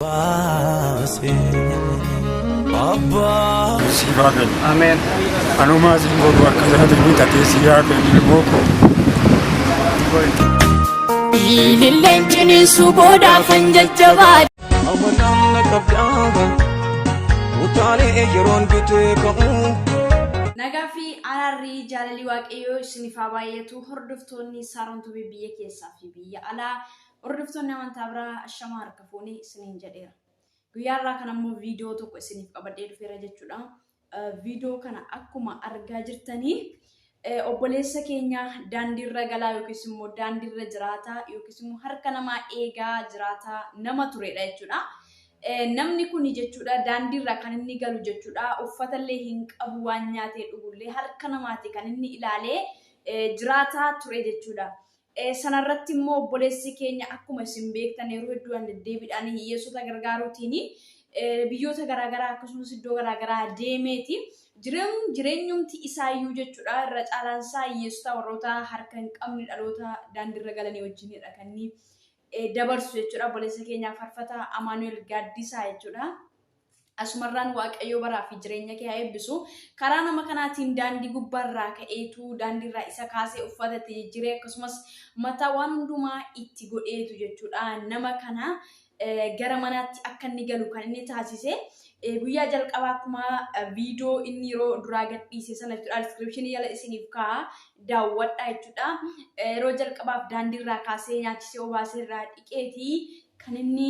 Baase abbaa. Siif haa kennu. Ameen. Anumaa siin godhu akka isaatiin bitatee si haa kennu ilmoo koo. Ililleen ciniinsuu boodaafan jajjabaa. Hawwataan na qabdaa utaalee yeroon bitee ka'u. Nagaa fi araarri jaalalli waaqayyoo isiniif haa baay'atu hordoftoonni Saaroon Tube biyya keessaa fi biyya alaa Hordoftoonni amantaa biraa ashamaa harka fuunee isiniin jedheera. Guyyaa irraa kana immoo viidiyoo tokko isiniif qabadhee dhufeera jechuudha. Viidiyoo kana akkuma argaa jirtanii obboleessa keenya daandiirra galaa yookiis immoo daandiirra jiraataa yookiis immoo harka namaa eegaa jiraataa nama turedha jechuudha. Namni kun jechuudha daandiirra kan inni galu jechuudha. Uffatallee hin qabu waan nyaatee dhugullee harka namaati kan inni ilaalee jiraataa ture jechuudha. Sanarratti immoo obboleessi keenya akkuma isin beektan yeroo hedduu an deddeebiidhaan hiyyeessota gargaaruutiin biyyoota garaagaraa akkasumas iddoo garaagaraa deemeeti. Jireenyumti isaayyuu jechuudha irra caalaan isaa hiyyeessota warroota harka hin qabne dhaloota daandiirra galanii wajjinidha kan inni dabarsu jechuudha. Obboleessa keenya Faarfataa Amaanu'el Gaaddisaa jechuudha. Asumarraan Waaqayyo baraa fi jireenya kee haa eebbisu. Karaa nama kanaatiin daandii gubbaarraa ka'eetu daandiirraa isa kaasee uffata itti jijjiiree akkasumas mataa waan hundumaa itti godheetu jechuudha. Nama kana gara manaatti akka inni galu kan inni taasise. Guyyaa jalqabaa akkuma viidiyoo inni yeroo duraa gadhiise sana jechuudha. Diskiripshinii jala isiniif kaa'a daawwadhaa jechuudha. Yeroo jalqabaaf daandiirraa kaasee nyaachisee obaasee irraa dhiqeetii kan inni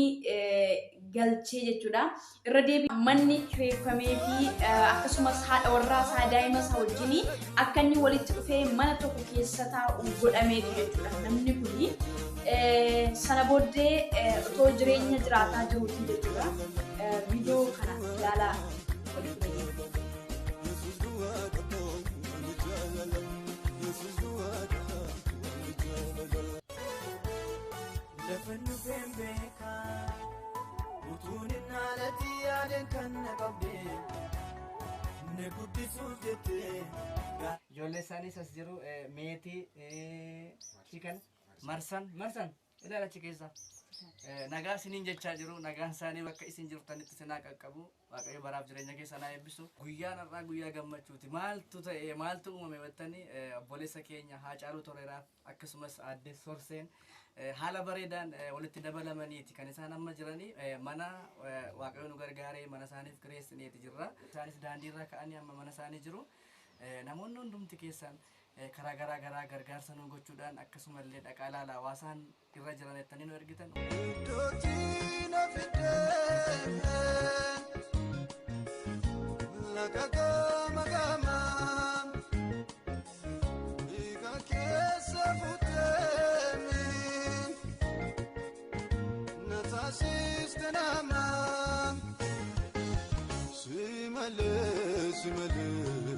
galchee jechuudha. Irra deebi manni kireeffamee fi akkasumas haadha warraa isaa daa'ima isaa wajjin akka inni walitti dhufee mana tokko keessa taa'u godhameetu jechuudha. Namni kuni sana booddee otoo jireenya jiraataa jiruuti jechuudha. Viidiyoo kana ilaalaa walitti deebiin. Lafan dhufeen beeka utuun hin haalatti yaadeen kan na qabde na guddisuuf jettee. Ijoollee isaaniis as jiru meetii chikan marsan marsan ilaala achi keessa. Nagaa isiniin jechaa jiru nagaan isaanii bakka isin jirtanitti isin haa qaqqabu. Waaqayyo baraaf jireenya keessan haa eebbisu. Guyyaan har'aa guyyaa gammachuuti. Maaltu ta'e maaltu uumame jettanii obboleessa keenya Haacaaluu Toleeraaf akkasumas aadde Sorseen haala bareedaan walitti dabalamaniiti kan isaan amma jiranii mana Waaqayyo nu gargaaree mana isaaniif kireessineeti jirra. Isaanis daandiirra ka'anii amma mana isaanii jiru. Namoonni hundumti keessan karaa garaa garaa gargaarsa nu gochuudhaan akkasumallee dhaqaa ilaalaa hawaasaan irra jiran jettanii nu ergitan. Iddootti na fiddee laga gama gama dhiiga keessa fuutee na taasiste nama si malee si malee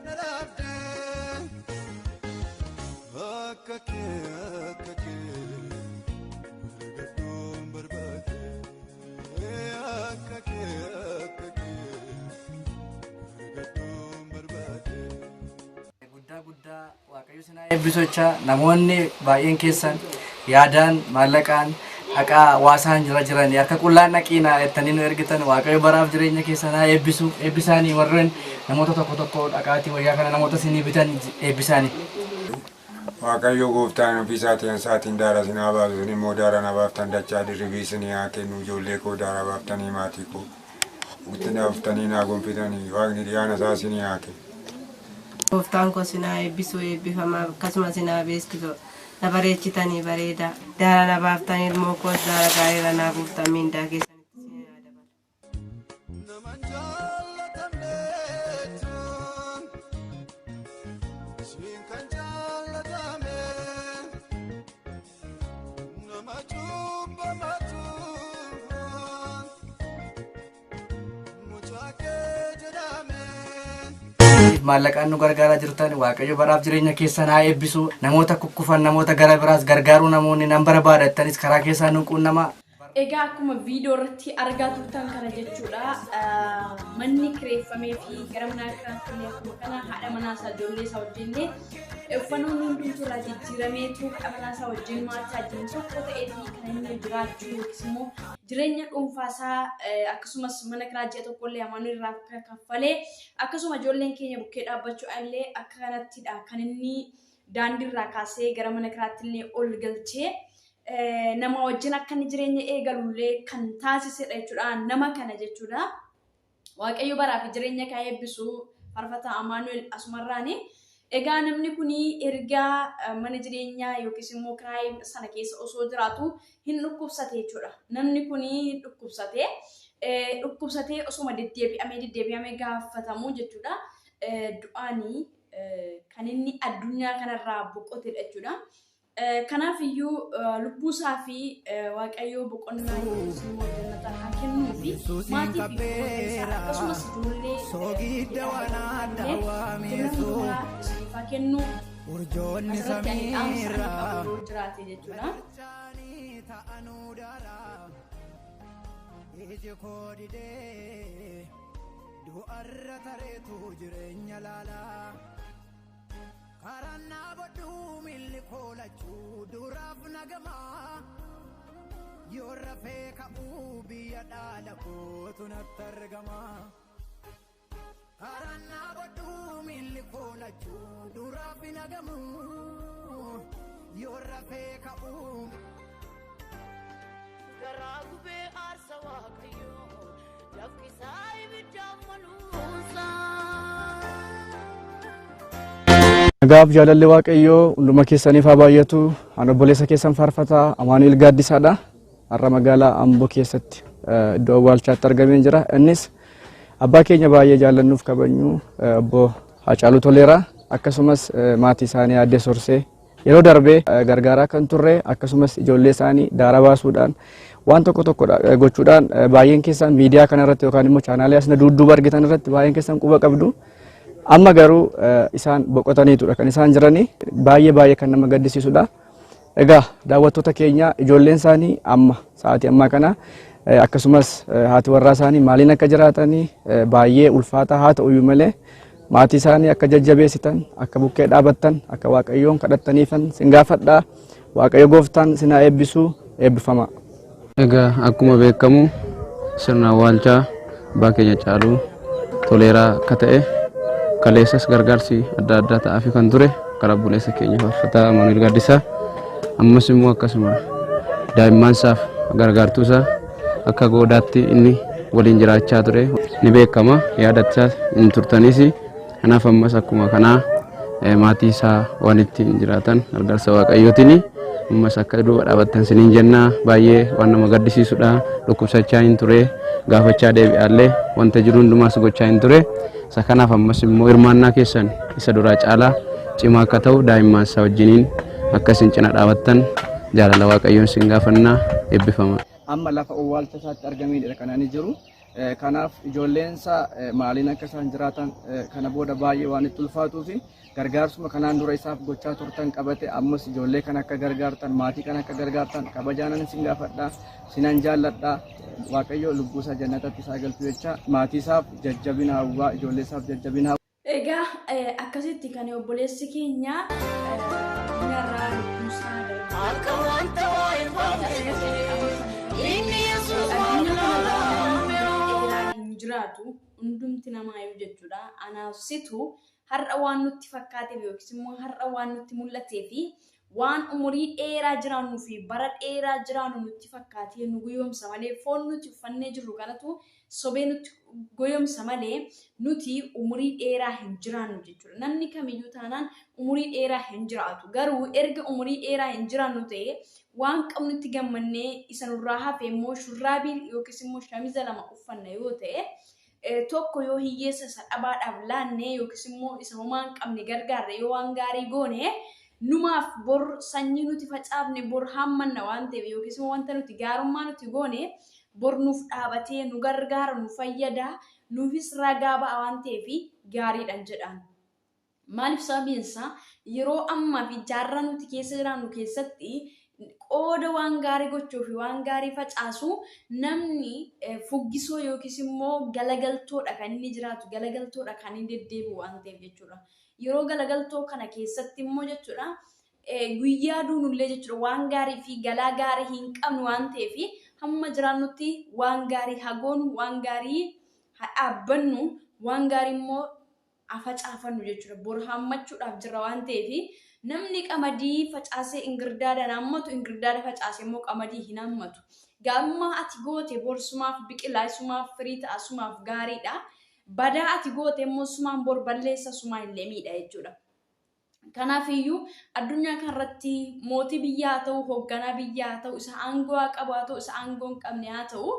na dhabdee. Akka kee akka kee argadhuun barbaade akka kee akka kee argadhuun barbaade. Guddaa guddaa Waaqayyo isin haa eebbisu jechaa namoonni baay'een keessan yaadaan maallaqaan dhaqaa hawaasaan jira jiranii harka qullaan dhaqiinaa jettanii nu ergitan Waaqayyo baraaf jireenya keessan haa eebbisu eebbisaanii warreen namoota tokko tokko dhaqaatii wayyaa kana namoota isinii bitan eebbisaanii. Waaqayyo gooftaan ofii isaatiin isaatiin daara isin haa baasu isin immoo daara na baaftan dachaa dirribii isinii haa kennu ijoollee koo daara baaftanii maatii koo itti naaftanii naa gonfitanii waaqni dhiyaana isaa isinii haa kennu. Gooftaan koo sin haa eebbisuu eebbifamaa akkasuma sin haa beeskisu na bareechitanii bareeda daara na baaftanii ilmoo koos daara gaariirra naa buuftan miindaa keessanitti sin haa dabalu. Naman jaallatamneetu siin kan jaallatame nama cubbamatu mucaa kee jedhame. Maallaqaan nu gargaaraa jirtan Waaqayyo baraaf jireenya keessan haa eebbisu. Namoota kukkufan namoota gara biraas gargaaruu namoonni nan barbaada jettanis karaa keessaan nu quunnama. Egaa akkuma viidiyoo irratti argaa turtan kana jechuudha. Manni kireeffamee fi gara manaa kiraatti illee akkuma kana haadha manaa isaa ijoollee isaa wajjin illee uffannoon hundumtuu irraa jijjiirameetu haadha manaa isaa wajjin maatii isaa wajjin tokko ta'eeti kan inni jiraachuu yookiis immoo jireenya dhuunfaa isaa akkasumas mana kiraa ji'a tokko illee amaanuu irraa akka kaffalee akkasuma ijoolleen keenya bukkee dhaabbachuu illee akka kanattidha kan inni daandiirraa kaasee gara mana kiraatti illee ol galchee nama wajjin akka inni jireenya eegalullee kan taasisedha jechuudha. Nama kana jechuudha. Waaqayyo baraa fi jireenya kaa eebbisu faarfataa Amaanu'el asumarraani. Egaa namni kun ergaa mana jireenyaa yookiis immoo kiraayii sana keessa osoo jiraatu hin dhukkubsate jechuudha. Namni kun dhukkubsate dhukkubsatee osuma deddeebi'amee deddeebi'amee gaafatamu jechuudha. Du'aanii kan inni addunyaa kanarraa boqotedha jechuudha. Kanaaf iyyuu lubbuu isaa fi Waaqayyoo boqonnaa yookiis immoo jannata haa kennuu fi maatii fi firoota isaa akkasumas ijoollee hundumaa isiniif haa kennu. Asirratti ani dhaamsa ani qabu yoo jiraate jechuudha. Iji koo didee du'arra tareetu jireenya laalaa. Karaan dhaabadhu miilli koo lachuu duraaf nagamaa. Yoo rafee ka'uu biyya dhaala kootu natti argama. Karaan dhaabadhu miilli koo lachuu duraaf nagamu. Yoo rafee ka'uu. Garaa gubee aarsa Waaqayyoo lafkisaa ibiddaan maluunsaa. Nagaaf jaalalli Waaqayyoo hunduma keessaniif haa baay'atu. Ani obboleessa keessan faarfataa Amaanu'el Gaaddisaadha. Har'a magaalaa Amboo keessatti iddoo awwaalchaatti argamee jira. Innis abbaa keenya baay'ee jaallannuuf kabajnu obbo Haacaaluu Toleeraa akkasumas maatii isaanii aadde Sorsee yeroo darbee gargaaraa kan turre akkasumas ijoollee isaanii daara baasuudhaan waan tokko tokko gochuudhaan baay'een keessan miidiyaa kanarratti yookaan immoo chaanaalee asina dudduuba argitan irratti baay'een keessan quba qabdu. Amma garuu isaan boqotaniitudha kan isaan jiranii baay'ee baay'ee kan nama gaddisiisudha. Egaa daawwattoota keenya ijoolleen isaanii amma sa'aatii ammaa kana akkasumas haati warraa isaanii maaliin akka jiraatanii baay'ee ulfaataa haa ta'uyyuu malee maatii isaanii akka jajjabeessitan akka bukkee dhaabattan akka Waaqayyoon kadhattaniifan sin gaafadha. Waaqayyo gooftaan sin haa eebbisu eebbifama. Egaa akkuma beekamu sirna awwaalchaa abbaa keenya Caaluu Toleeraa akka ta'e kaleessas gargaarsi adda addaa ta'aafi kan ture karaa obboleessa keenya faarfataa Amaanu'el Gaaddisaa ammas immoo akkasuma daa'imman isaaf gargaartuu isaa akka goodaatti inni waliin jiraachaa ture ni beekama yaadachaa hin turtanis kanaaf ammas akkuma kanaa maatii isaa waan ittiin jiraatan gargaarsa Waaqayyootiin ammas akka duuba dhaabattan siniin jenna. Baay'ee waan nama gaddisiisudha. Dhukkubsachaa hin ture, gaafachaa deebi'aallee wanta jiru hundumaas gochaa hin ture. Isa kanaaf ammas immoo hirmaannaa keessan isa duraa caalaa cimaa akka ta'u daa'immaan isaa wajjiniin akka isin cina dhaabattan jaalala Waaqayyoon isin gaafanna. Eebbifama. Amma lafa owwaalcha isaatti argamedha kan ani jiru. Kanaaf ijoolleensaa maaliin akka isaan jiraatan kana booda baay'ee waan itti ulfaatuu fi gargaarsuma kanaan dura isaaf gochaa turtan qabate ammas ijoollee kana akka gargaartan maatii kana akka gargaartan kabajaanan isin gaafadha sinan jaalladha Waaqayyo lubbuu isaa jannatatti isaa galchu jecha maatii isaaf jajjabina hawwaa ijoollee isaaf jajjabina hawwaa. Egaa akkasitti kan obboleessi keenya addunyaarraa lubbuunsaa darbee Akka wanta waa hin baafneef inni Yesuus addunyaa kanarraa namni waan umurii dheeraa hin jiraatu hundumti namaayyuu jechuudha. Anaaf situ har'a waan nutti fakkaateef yookiis immoo har'a waan nutti mul'atee fi waan umurii dheeraa jiraannuu fi bara dheeraa jiraannu nutti fakkaatee nu goyoomsa malee foon nuti uffannee jirru kanatu sobee nutti goyomsa malee nuti umurii dheeraa hin jiraannu jechuudha. Namni kamiyyuu taanaan umurii dheeraa hin jiraatu. Garuu erga umurii dheeraa hin jiraannu ta'e waan qabnutti gammannee isa nurraa hafe immoo shurraabii yookiis immoo shamiza lama uffanna yoo ta'e tokko yoo hiyyeessa isa dhabaadhaaf laanne yookiis immoo isa homaa hin qabne gargaarre yoo waan gaarii goone numaaf bor sanyii nuti facaafne bor haammanna waan ta'eef yookiis immoo wanta nuti gaarummaa nuti goone bor nuuf dhaabatee nu gargaara nu fayyada nuufis ragaa ba'a waan ta'eef gaariidhan jedhaan. Maaliif sababiin isaa yeroo ammaa fi jaarraa nuti keessa jiraannu keessatti Qooda waan gaarii gochuu fi waan gaarii facaasu namni fuggisoo yookiis immoo galagaltoodha kan inni jiraatu, galagaltoodha kan inni deddeebi'u waan ta'eef jechuudha. Yeroo galagaltoo kana keessatti immoo jechuudha guyyaa duunullee jechuudha waan gaarii fi galaa gaarii hin qabnu waan ta'eef hamma jiraannutti waan gaarii haa goonu, waan gaarii haa dhaabbannu, waan gaarii immoo haa facaafannu jechuudha. Bor haammachuudhaaf jirra waan ta'eef namni qamadii facaasee ingirdaadhaan hammatu, ingirdaada facaasee immoo qamadii hin hammatu. Gaarummaa ati goote bor sumaaf biqilaa, sumaaf firii ta'a, sumaaf gaariidha. Badaa ati goote immoo sumaan bor balleessa, sumaan illee miidha jechuudha. Kanaafiyyuu addunyaa kanarratti mootii biyyaa haa ta'u, hoogganaa biyyaa haa ta'u, isa aangoo haa qabu haa ta'u, isa aangoo hin qabne haa ta'u,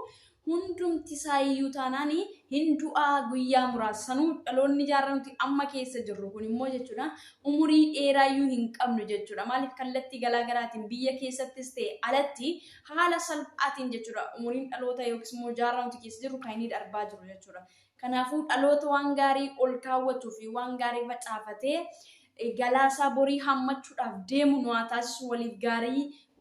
hundumti isaayyuu taanaan hin du'aa guyyaa muraasa. Sanuu dhaloonni jaarraa nuti amma keessa jirru kun immoo jechuudha umurii dheeraayyuu hin qabnu jechuudha. Maaliif kallattii garaa garaatiin biyya keessattis ta'e alatti haala salphaatiin jechuudha umuriin dhaloota yookiis immoo jaarraa nuti keessa jirru kan inni darbaa jiru jechuudha. Kanaafuu dhaloota waan gaarii ol kaawwatuu fi waan gaarii facaafatee galaasaa borii hammachuudhaaf deemu nu haa taasisu.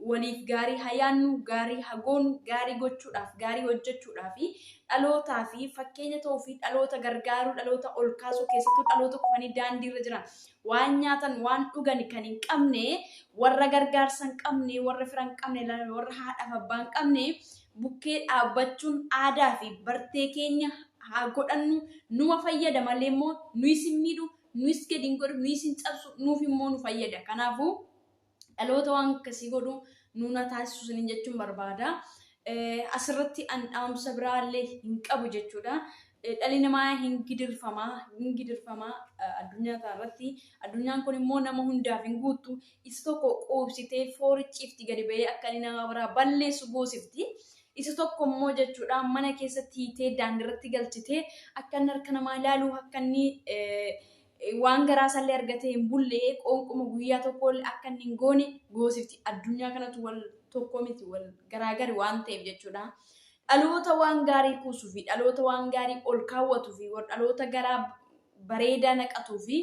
Waliif gaarii haa yaadnu, gaarii haa goonu, gaarii gochuudhaaf, gaarii hojjechuudhaaf fi dhalootaa fi fakkeenya ta'uu fi dhaloota gargaaruu, dhaloota ol kaasuu, keessattuu dhaloota kufanii daandiirra jiran waan nyaatan waan dhugan kan hin qabne, warra gargaarsa hin qabne, warra fira hin qabne, warra haadhaaf abbaa hin qabne bukkee dhaabbachuun aadaa fi bartee keenya haa godhannu. Numa fayyada malee immoo nuyis hin miidhu, nuyis gadi hin godhu, nuyis hin cabsu, nuuf immoo nu fayyada. Kanaafuu dhaloota waan akkasii godhu nuuna taasisu isiniin jechuun barbaada. Asirratti an dhaamsa biraallee hin qabu jechuudha. Dhalli namaa hin gidirfamaa addunyaa kanarratti. Addunyaan kun immoo nama hundaaf hin guuttu. Isa tokko quubsitee fooricciifti gadi ba'ee akka inni nama biraa balleessu goosifti. Isa tokko immoo jechuudha mana keessatti hiitee daandiirratti galchitee akka inni harka namaa ilaalu, akka inni waan garaa isaallee argatee hin bulle, qoonquma guyyaa tokko akka inni hin goone goosifti. Addunyaa kanatu wal tokko miti, wal garaagari waan ta'eef jechuudha. Dhaloota waan gaarii kuusuu fi dhaloota waan gaarii ol kaawwatuu fi dhaloota garaa bareedaa naqatuu fi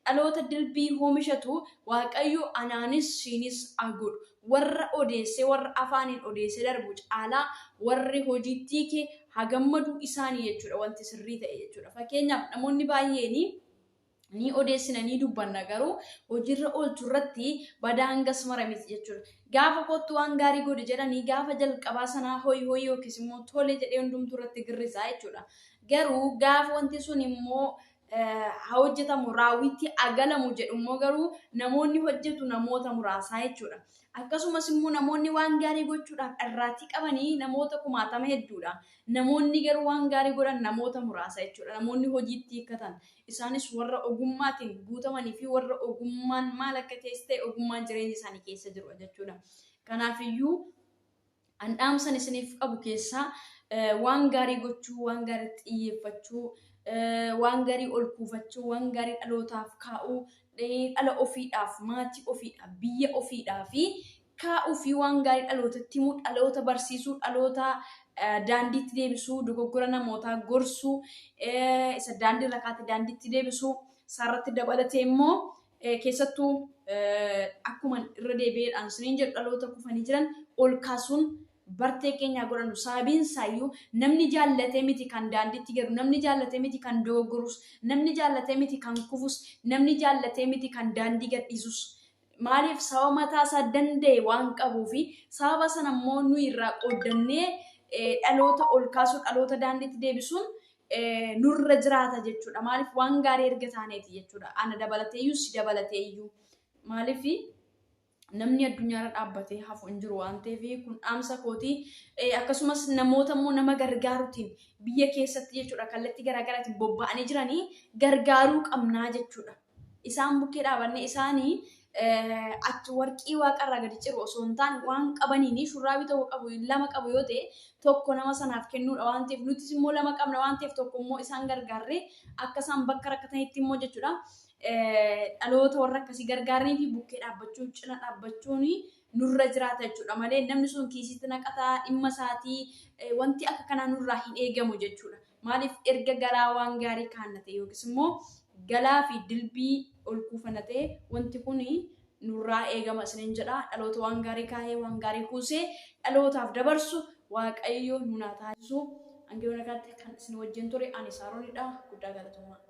dhaloota dilbii oomishatu Waaqayyo anaanis siinis haa godhu. Warra odeessee, warra afaaniin odeessee darbu caalaa warri hojiitti kee haa gammadu isaanii jechuudha wanti sirrii ta'e jechuudha. Fakkeenyaaf namoonni baay'een ni odeessina, ni dubbanna, garuu hojiirra oolchuu irratti badaa hangas mara miti jechuudha. Gaafa kottu waan gaarii godhi jedhanii gaafa jalqabaa sanaa hoyi hoyi yookiis immoo tole jedhee hundumtuu irratti girrisaa jechuudha. Garuu gaafa wanti sun immoo haa hojjetamu, raawwitti agalamu jedhu immoo garuu namoonni hojjetu namoota muraasaa jechuudha. Akkasumas immoo namoonni waan gaarii gochuudhaaf dharraatii qabanii namoota kumaatama hedduudha. Namoonni garuu waan gaarii godhan namoota muraasa jechuudha. Namoonni hojiitti hiikkatan isaanis warra ogummaatiin guutamanii fi warra ogummaan maal akka ta'es ta'e ogummaan jireenya isaanii keessa jiru jechuudha. Kanaafiyyuu an dhaamsan isiniif qabu keessaa waan gaarii gochuu, waan gaarii xiyyeeffachuu, waan gaarii ol kuufachuu, waan gaarii dhalootaaf kaa'uu, dhala ofiidhaaf, maatii ofiidhaaf, biyya ofiidhaaf kaa'uu fi waan gaarii dhalootatti himuu, dhaloota barsiisuu, dhaloota daandiitti deebisuu, dogoggora namootaa gorsuu, isa daandii irra kaate daandiitti deebisuu, isaarratti dabalatee immoo keessattuu akkuma irra deebi'eedhaan isiniin jedhu dhaloota kufanii jiran ol kaasuun bartee keenyaa godhannu. Sababiin isaayyuu namni jaallatee miti kan daandiitti galu, namni jaallatee miti kan dogoggorus, namni jaallatee miti kan kufus, namni jaallatee miti kan daandii gadhiisus. Maaliif sababa mataa isaa danda'e waan qabuu fi sababa sana immoo nuyi irraa qooddannee dhaloota ol kaasuu, dhaloota daandiitti deebisuun nurra jiraata jechuudha. Maaliif waan gaarii erga taaneeti jechuudha. Ana dabalateeyyuu si dabalateeyyuu. Maaliif namni addunyaarra dhaabbatee hafu hin jiru waan ta'eef kun dhaamsa kooti. Akkasumas namoota immoo nama gargaaruutiin biyya keessatti jechuudha kallattii garaagaraatiin bobba'anii jiranii gargaaruu qabnaa jechuudha. Isaan bukkee dhaabannee isaanii achi warqii waaqarraa gadi ciru osoo hin taane waan qabaniin shurraabii tokko qabu lama qabu yoo ta'e tokko nama sanaaf kennuudha waan ta'eef, nutis immoo lama qabna waan ta'eef tokko immoo isaan gargaarree akka isaan bakka rakkatanitti immoo jechuudha dhaloota warra akkasii gargaaranii fi bukkee dhaabbachuu, cina dhaabbachuun nurra jiraata jechuudha malee namni sun kiisitti naqataa dhimma isaatii wanti akka kanaa nurraa hin eegamu jechuudha. Maaliif erga garaa waan gaarii kaannate yookiis immoo galaa fi dilbii ol kuufannate wanti kun nurraa eegama isiniin jedha. Dhaloota waan gaarii kaahee waan gaarii kuusee dhalootaaf dabarsu Waaqayyo nu haa taasisu. Hanga yoona kanatti kan isin wajjin ture ani Saaroonidha. Guddaa galatoomaa.